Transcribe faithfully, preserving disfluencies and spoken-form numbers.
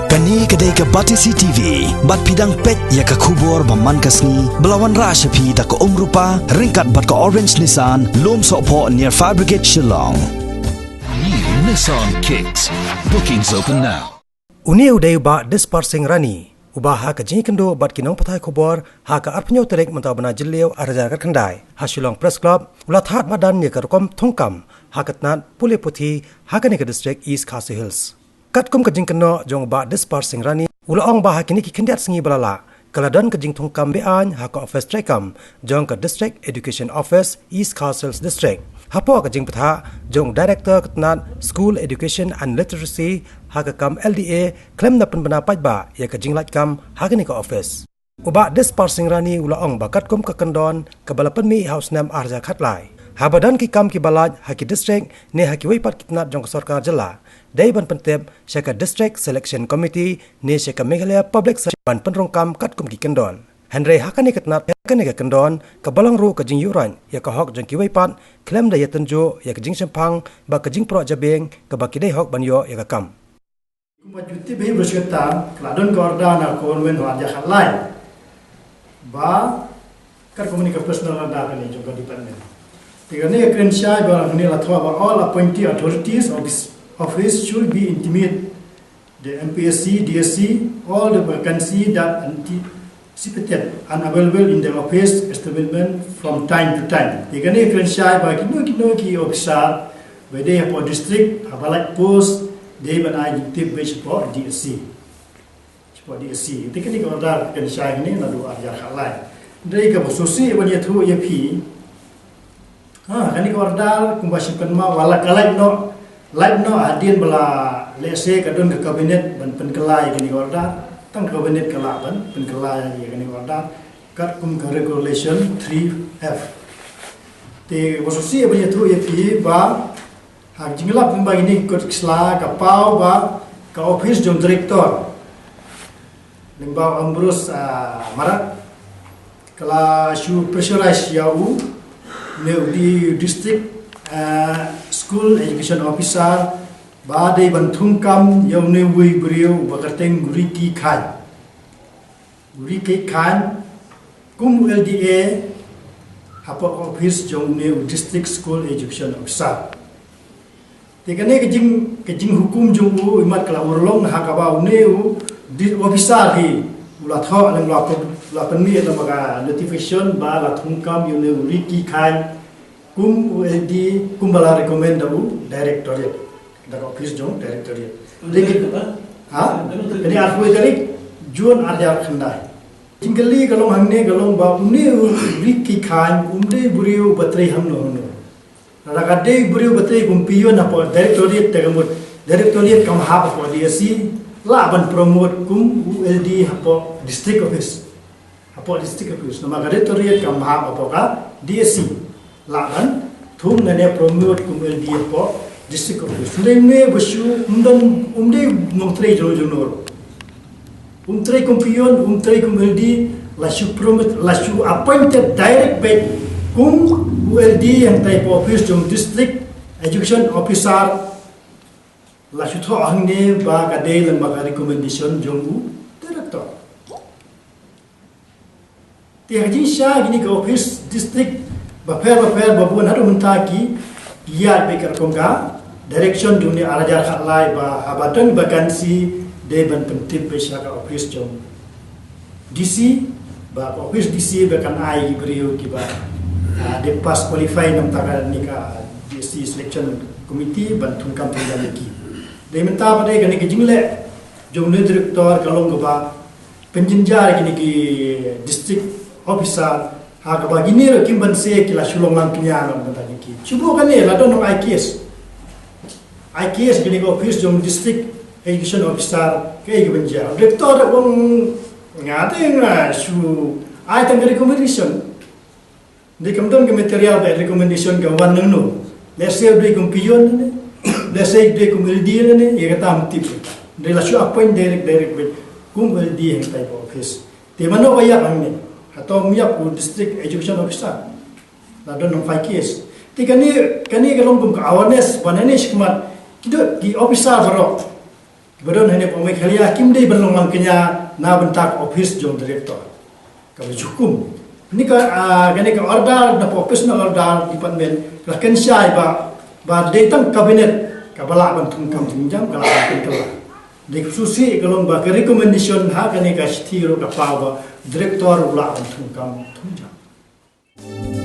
Kane ka dei ka Batesi T V, bad phi dang peit ïa ka khubor ba man ka sngi, ba la wanrah sha phi da ka Umrupa, ryngkat bad ka Orange Nissan, Lumsohphoh near Fire Brigade Shillong. New Nissan Kicks. Bookings open now. Une u dei u Bah Dispar Singh Rani, uba ha ka jingïakynduh bad ki nongpathai khubor, ha ka arphew tarik mynta u bnai Jylliew arhajar khatkhyndai, ha Shillong Press Club, u la thad madan ïa ka rukom thungkam, ha ka tnat pule puthi, ha kane ka district East Khasi Hills. Katkum ka jingkynnoh jong u Bah Dispar Singh Rani, u la ong ba ha kine ki khyndiat sngi ba la lah, ka la don ka jingthungkam be-aiñ ha ka ophis treikam jong ka District Education Office, East Khasi Hills District. Hapoh ka jingbthah jong u Director ka tnat School Education and Literacy, ha ka kam L D A, khlem da pynbna paidbah ïa ka jinglait kam ha kane ka ophis. U Bah Dispar Singh Rani u la ong ba katkum ka kyndon kaba la pynmih ha u snem arhajar khatlai, haba don ki kam kiba lait ha ki district ne ha kiwei pat ki tnat jong ka sorkar jylla, dei ban pyntip sha ka District Selection Committee ne sha ka Meghalaya Public Service ban pynrung kam katkum ki kyndon. Hynrei ha kane ka tnat, ha kane ka kyndon, ka ba long ruh ka jingïuhroit ïa ka hok jong kiwei pat, khlem da ïatynjuh ïa ka jingshemphang bad ka jingpyrshah jabieng kaba ki dei hok ban ïoh ïa ka kam. Kumba ju tip hi, ba shu kata ka la don ka order na ka government ha ka jaka lai, ba katkum kane ka personal order kane jong ka department. Te kane ka kren shai ba kane la thoh ba all appointee authorities of this office should be intimate the M P S C, D S C, all the vacancy that anti- seated and available in the office establishment from time to time. Te kane ka kren shai ba kino kino ki officer ba dei hapoh district, haba lait post, dei ban ai jingtip beit shapoh D S C. Shapoh D S C. Te kane ka order ka kren shai kane naduh arhajar khatlai. Dei kaba sngewsih ban ïathuh ïa phi. Ha, kane ka order kumba shu kynmaw, wat la ka lait noh, lait noh hadien ba la, lehse ka don ka cabinet ban pynkylla ïa kane ka order, tang ka cabinet ka lah ban pynkylla ïa kane ka order, katkum ka regulation three F. Te kaba sngewsih ban ïathuh ïa phi ba, ha ka jinglap kumba kine ki kot ki sla, ka paw ba ka ophis jong director, lyngba u Ambrose, ah, Marak, ka la shu pressurize ïa u, ne u di-, district, eh, school education officer, ba dei ban thungkam ïa une uwei u briew uba kyrteng u Ricky Khan. U Ricky Khan, kum u L D A, hapoh ophis jong une u district school education officer. Te kane ka jing, ka jinghukum jong u, imat ka la urlong ha kaba une u di-, officer hi u la thoh lem, u la pyn-, u la pynmih lem ka notification ba la thungkam ïa une u Ricky Khan kum u L D, kumba la recommend da u directorate, da ka ophis jong directorate. Te ki, ha? Kane arphew tarik June arhajar khyndai. Jingkylli ka long hangne, ka long ba une u Ricky Khan um dei briew ba trei hangno hangno. Lada ka dei briew ba trei kum peon hapoh directorate, te ka mut directorate kam hap hapoh D S C, lah ban promote kum u L D hapoh district office. Hapoh district office. Namar ka directorate kam hap hapoh ka D S C. Lah ban thung ne promote kum L D hapoh district office. Hynrei me ba shu um don, um dei nongtrei jong jong. Um trei kum peon, um trei kum L D, la shu promote, la shu appointed direct beit kum u L D hangtai hapoh office jong district education officer, la shu thoh hangne ba ka dei lyngba ka recommendation jong u director. Te ha ka jingshai kine ki ophis district bapher bapher ba bun haduh mynta ki ïaid beit katkum ka direction jong une u arhajar khatlai ba haba don vacancy dei ban pyntip beit sha ka ophis jong D C, ba ka ophis D C ba kan ai ki briew kiba, ah, dei pass qualify namar kane ka D S C selection committee ban thungkam thungkam ïa ki. Dei mynta pat dei kane ka jingleh jong une u director ka long kaba pynjynjar ïa kine ki district officer, ha kaba kine ruh kim banse ki la shu long lang kñia na bynta kine ki. Shu buh kane la don nong I K S. I K S kine ki office jong district education officer kaei kaba jia. Director ruh ong nga te nga shu ai tang ka recommendation. Dei kam don ka material ba recommendation ka wan nangno. Lehse u dei kum peon ne, lehse u dei kum L D ne, ïa kata ym tip. Dei la shu appoint direct, direct beit kum L D hangtai hapoh office. Te mano ba ïap hangne? Hato ym ïap u district education officer? La don nong five case. Te kane, kane ka long kum ka awareness ba nane shakhmat ki dei ki officer baroh. ba don hangne hapoh Meghalaya kim dei ban long mangkñia na bynta ka ophis jong director. Kaba ju kum. Kane ka, ah, kane ka order na office na order department ka la kynshai ba, ba dei tang cabinet kaba lah ban thung kam thung jam, ka lah ban pynkylla. Dei ka shisha ka long ba ka recommendation ha kane ka shithi ruh ka paw ba director ruh lah ban thung kam thung jam.